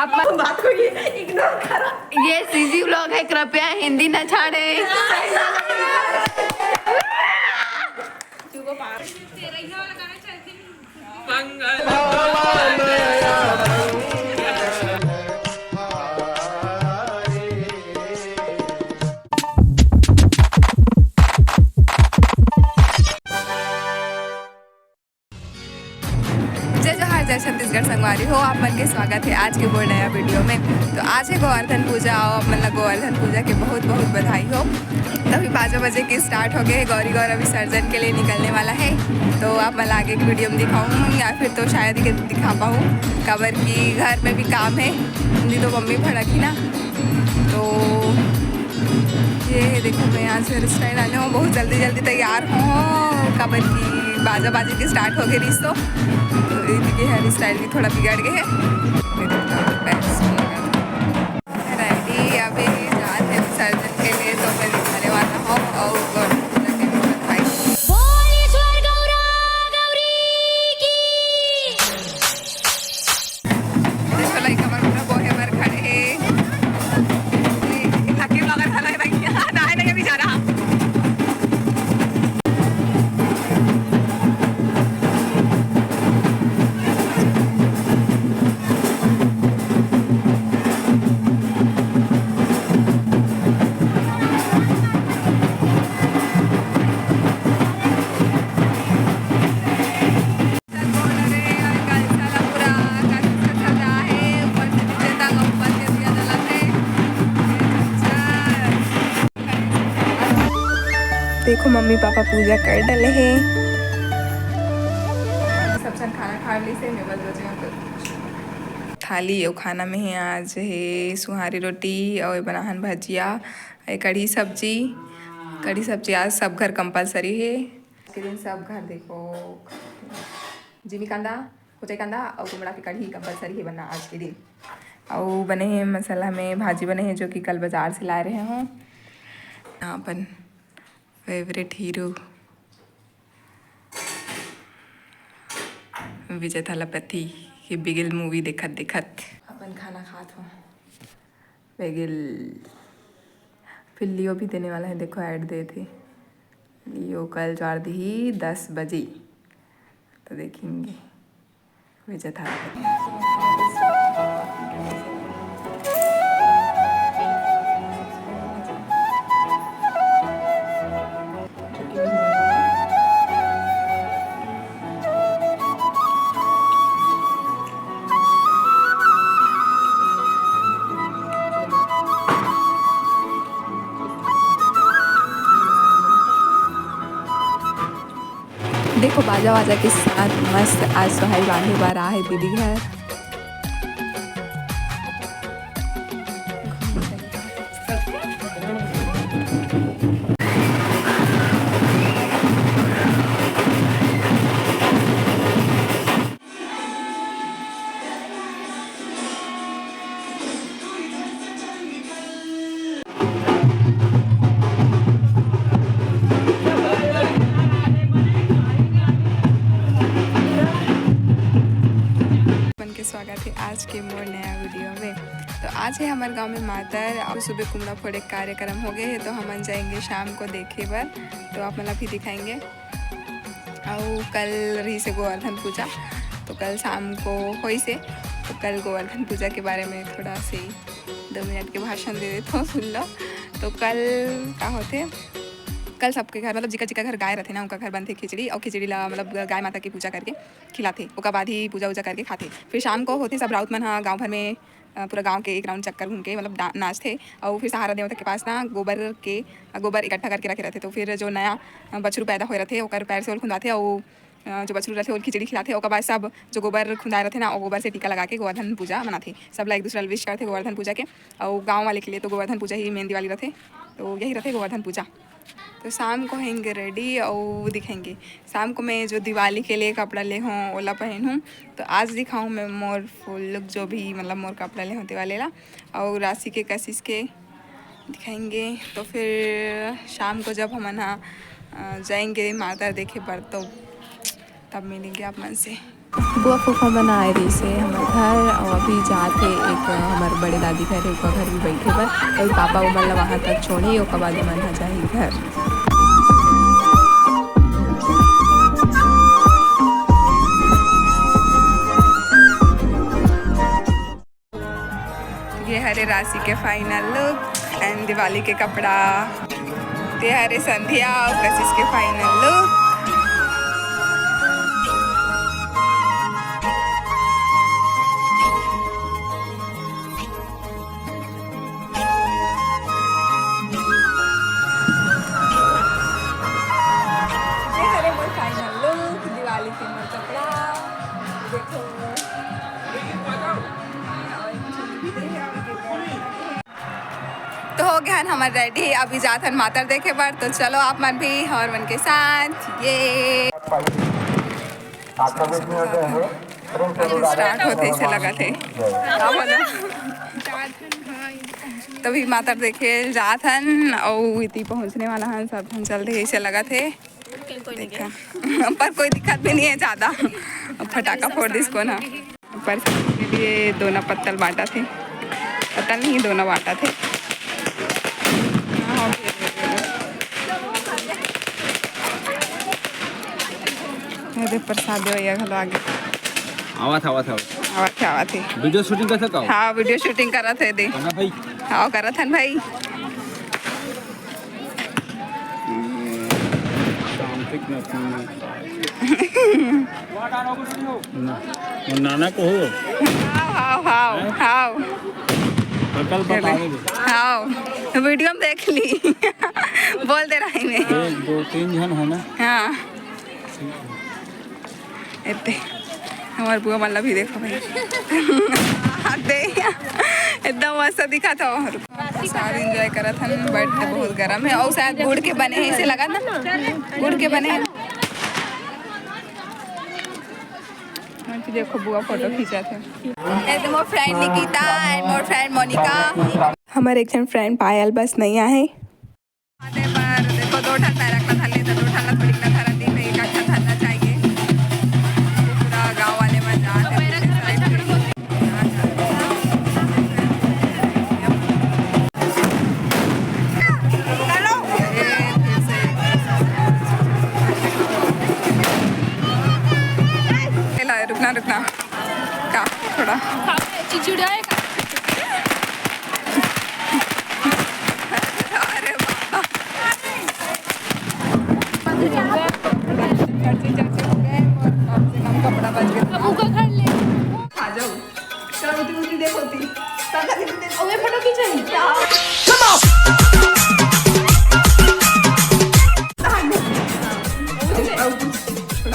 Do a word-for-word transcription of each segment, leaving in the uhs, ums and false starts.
बात को ये इग्नोर करो। ये सीजी व्लॉग है, कृपया हिंदी न छाड़े। जय जोहार, जय छत्तीसगढ़ संगवारी हो, आप मन के स्वागत है आज के मोर नया वीडियो में। तो आज है गोवर्धन पूजा, और आप मन ला गोवर्धन पूजा के बहुत बहुत बधाई हो। तो अभी बाजा बजे के स्टार्ट हो गए, गौरी गौरा विसर्जन के लिए निकलने वाला है। तो आप मन ला आगे एक वीडियो में दिखाऊँ या फिर तो शायद ही दिखा पाऊँ, काबर कि घर में भी काम है, नहीं तो मम्मी भड़कही ना। तो ये है, देखो, मैं आज हेयर स्टाइल आने हूँ, बहुत जल्दी जल्दी तैयार हूँ, काबर कि बाजा बाजे के स्टार्ट हो गए रहीस, तो, तो इनके हेयर स्टाइल भी थोड़ा बिगड़ गए है। रेडी, अभी जात है विसर्जन के लिए, तो मैं दिखाने वाला हूँ और गौरी पूजा के भी बधाई। बोली स्वर गौरा गौरी की। देखो, लइका मन पूरा बोहे बर खड़े हे। लकी ब्लॉगर घलो हे भाई, नहाए लगे बेचारा। देखो, मम्मी पापा पूजा कर डले हे। सब झन खाना खा ली से, मैं बस बचे हैं। थाली अउ खाना में हे आज हे सुहारी रोटी अउ बनाहन भजिया, ए कढ़ी सब्जी। कढ़ी सब्जी आज सब घर कंपलसरी हे। के दिन सब घर देखो, जिमी कांदा, कोचई कांदा अउ कुमड़ा के कढ़ी कंपलसरी हे बनना आज के दिन। अउ बने हे मसाला में भाजी बने हे, जो कि कल बाजार से लाए रहे हों। अपन फेवरेट हीरो विजय थालापति के बिगिल मूवी देखत देखत अपन खाना खात हों। बिगिल फिर लियो भी देने वाला है, देखो ऐड दे थे। लियो कल ज्वार दिही दस बजे, तो देखेंगे। विजय थालापति। देखो, बाजा वाजा के साथ मस्त आज सोहारी बांधे बर आहे दीदी घर। मन के स्वागत है आज के मोर नया वीडियो में। तो आज है हमारे गांव में मातर और सुबह कुमड़ा फोड़े कार्यक्रम हो गए है, तो हमन जाएंगे शाम को देखे बर, तो आप मन ला भी दिखाएंगे। अउ कल रहिस हे गोवर्धन पूजा, तो कल शाम को होइस हे। तो कल गोवर्धन पूजा के बारे में थोड़ा से दो मिनट के भाषण दे देथव, सुन लो। तो कल का होथे, कल सबके घर, मतलब जिका जिका घर गाय रथे ना, उनका घर बनथे खिचड़ी, और खिचड़ी ला मतलब गाय माता की पूजा करके खिलाथे, ओकर बाद ही पूजा उजा करके खाथे। फिर शाम को होथे, सब राउत मन ह गाँव भर में अ, पूरा गाँव के एक राउंड चक्कर घूम के मतलब डा-, नाचथे। अउ फिर सहारा देवता के पास ना गोबर के, अ, गोबर इकट्ठा करके रखे रथे। तो फिर जो नया, अ, बछरू पैदा होए रथे, ओकर पैर से ओल खुंदाथे अउ, अ, जो बछरू रथे, ओल खिचड़ी खिलाथे। ओकर बाद सब जो गोबर खुंदाए रथे ना, ओ गोबर से टीका लगा के गोवर्धन पूजा मनाथे। सब ला एक दूसरा ला विश करथे गोवर्धन पूजा के। अउ गाँव वाले के लिए तो गोवर्धन पूजा ही मेन दिवाली रथे। तो यही रथे गोवर्धन पूजा। तो शाम को होएंगे रेडी अउ दिखाएंगे। शाम को मैं जो दिवाली के लिए कपड़ा ले हूँ, ओला पहनूँ। तो आज दिखाऊँ मैं मोर फुल लुक, जो भी मतलब मोर कपड़ा ले हूँ, ते वाले ला। अउ राशि के, कशिश के दिखाएंगे। तो फिर शाम को जब हमन ह, अ, जाएंगे माता देखे बर, तो तब मिलेंगे आप मन से। बुआ फूफा मन आए रहिसे हमर घर, अउ अभी जात हे एक हमर बड़े दादी घर हे, ओकर घर भी बैठे बर। अउ पापा ओमन ला वहाँ तक छोड़ही, ओकर बाद ओमन ह जाही घर। ये हरे राशि के final look and दिवाली के कपड़ा। ये हरे संध्या और कशिश के final look। ये हरे मोर final look, दिवाली के मोर कपड़ा। देखो। तो हो गया हन हमर ready, अभी जात हन मातर देखे बर। तो चलो आप मन भी हमर मन के साथ। ये start होथे से लगत हे। का बोला? तभी मातर देखे जात हन, अउ इति पहुँचने वाला हन, सब झन चल दे, ऐसे लगत हे। देखा। पर कोई दिक्कत भी नहीं है ज्यादा। अब फटाका फोड़ दिस कोन ह। ऊपर से के लिए दोना पत्तल बांटा थे, पत्तल नहीं, दोना बांटा थे। हाँ, हो गया। ये दे प्रसाद देवैया घलो आगे। आवत, आवत, आवत। आवत हे, आवत हे। Video shooting करत हव? हाँ, video shooting करत हे दे। कहाँ भाई? हाँ, करत हन भाई। तांत्रिक नरसिंह। ना, वो नाना को हो। हाव, हाव, हाव, हाव। अकल बतावे दे। हाव, video में देख ली। बोल दे रही मैं। एक, दो, तीन जन हो ना। हाँ। एते हमर बुआ मन ला भी देखो भाई। दे, एकदम मस्त दिखत हो। सारे enjoy करत हन, but बहुत गरम हे। अउ शायद गुड़ के बने हे, ऐसे लगत ना, गुड़ के बने हे। देखो, बुआ फोटो खींचत हे। एते मोर friend Nikita and Mor friend Monika. हमर एक झन friend पायल बस नइ आहे। आते पर देखो, दो ठन पैर रखना था, ले तो दो ठन ला थोड़ी ना धरन दी, तो एक अच्छा धरना चाहिए। पूरा गांव वाले मन जात हे। रुकना, रुकना। का? थोड़ा। चिड़चिड़ाए का? अरे बाबा। चर्चे, चर्चे हो गए और कम से कम कपड़ा बच गया। अब उका घर ले। आ जाओ। चलो, उठी, उठी, देखो, उठी। काका, देखो, देखो। ओए, फोटो खींचो।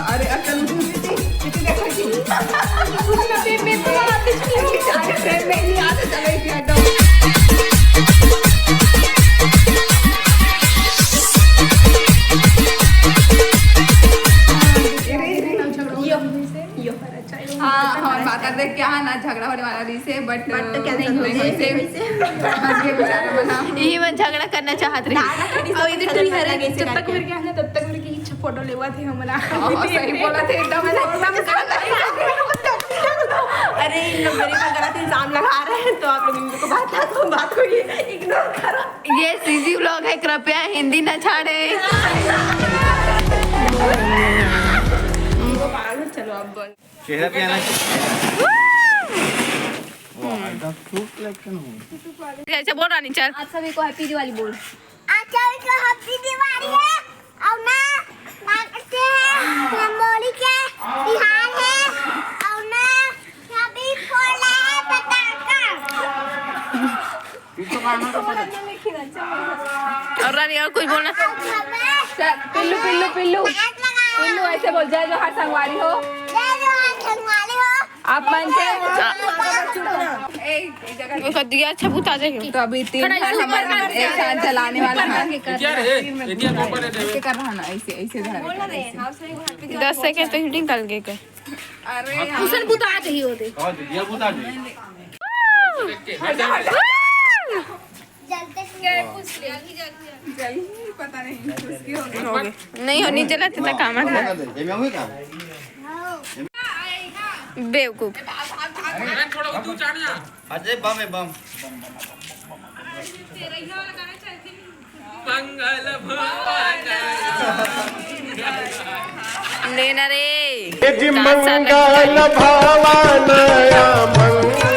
अरे, अकल उठी, उठी, उठी, देखो, उठी। कुछ ना, प्रेम में तो आते चले। अरे, प्रेम में नहीं आते, चलो, इसे हटाओ। अरे, अरे, यो, यो। हाँ, हाँ, बात कर दे, क्या है ना, झगड़ा होने वाला रहिसे, but, but तो cancel हो गया। बच गए बेचारे बना। यही मन झगड़ा करना चाहत रही। और इधर टूरी हरे, जब तक मेरे क्या है ना, तब तक मेरे की फोटो लेवा थे हमारा। हाँ, सही बोला थे, एकदम, एकदम। अरे, इन लोग मेरे पर गलत इल्जाम लगा रहे हैं, तो आप लोग इनको बात, बात को ये ignore करो। ये CG vlog है, कृपया हिंदी न छाड़े। चलो, अब बोल। चेहरा पे आना चाहिए। अच्छा, बोल रानी, चल। आप सभी को हैप्पी दिवाली बोल। आप सभी को हैप्पी दिवाली है। और ना, ना करते हैं, रंगोली के बिहार है। और ना, अभी फोड़ रहे हैं पटाखा। और रानी, और कुछ बोलना? चल, पिल्लू, पिल्लू, पिल्लू। पिल्लू, ऐसे बोल, "जय जोहार संगवारी हो।" जय जोहार संगवारी हो। आप मन के ए, ए जगह ओकर दिया अच्छा बुता जाही। तो अभी तीन ठन हमर एक साथ जलाने वाला है। ऐसे कर रहा ना, ऐसे, ऐसे धर। दस सेकंड तो हिटिंग कर गए के। अरे, उसन बुता जाही होते। हाँ, दिया बुता जाही। जल्दी, पता नहीं, उसकी हो गई। हो गए। नहीं हो, नहीं जला, तेरा काम है। एमे हुई का? हाँ। बेवकूफ। अरे बम है बम। लेना रे। जी मंगल भावन या मंगल।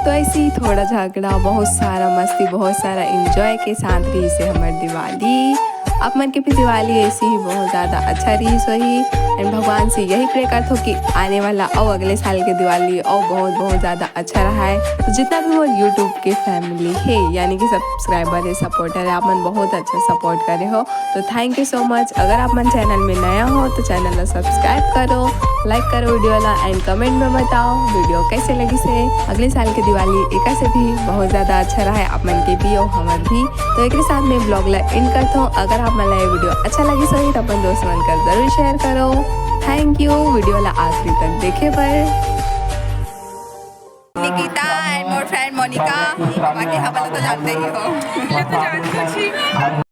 तो ऐसे ही थोड़ा झगड़ा, बहुत सारा मस्ती, बहुत सारा एंजॉय के साथ रहिसे हमर दिवाली। आप मन के भी दिवाली ऐसे ही बहुत ज्यादा अच्छा रहिस होही। एंड भगवान से यही प्रे करत हो कि आने वाला और अगले साल के दिवाली और बहुत बहुत ज्यादा अच्छा रहा है। तो जितना भी मोर यूट्यूब के फैमिली है, यानी कि सब्सक्राइबर है, सपोर्टर है, आप मन बहुत अच्छा सपोर्ट करे हो, तो थैंक यू सो मच। अगर आप मन चैनल में नया हो तो चैनल ला सब्सक्राइब करो, लाइक करो वीडियो ला एंड कमेंट में बताओ वीडियो कैसे लगिसे। अगले साल के दिवाली एकर से भी बहुत ज्यादा अच्छा रहा है आप मन के भी और हमर भी। तो एक साथ में ब्लॉग ला एंड करत हूँ। अगर आप मन ला ये वीडियो अच्छा लगिस होही तो अपन दोस्त मन कर जरूर शेयर करो। थैंक यू वीडियो ला आखिरी तक देखे बर। निकिता एंड मोर फ्रेंड मोनिका, बाकी हम लोग तो जानते ही हो।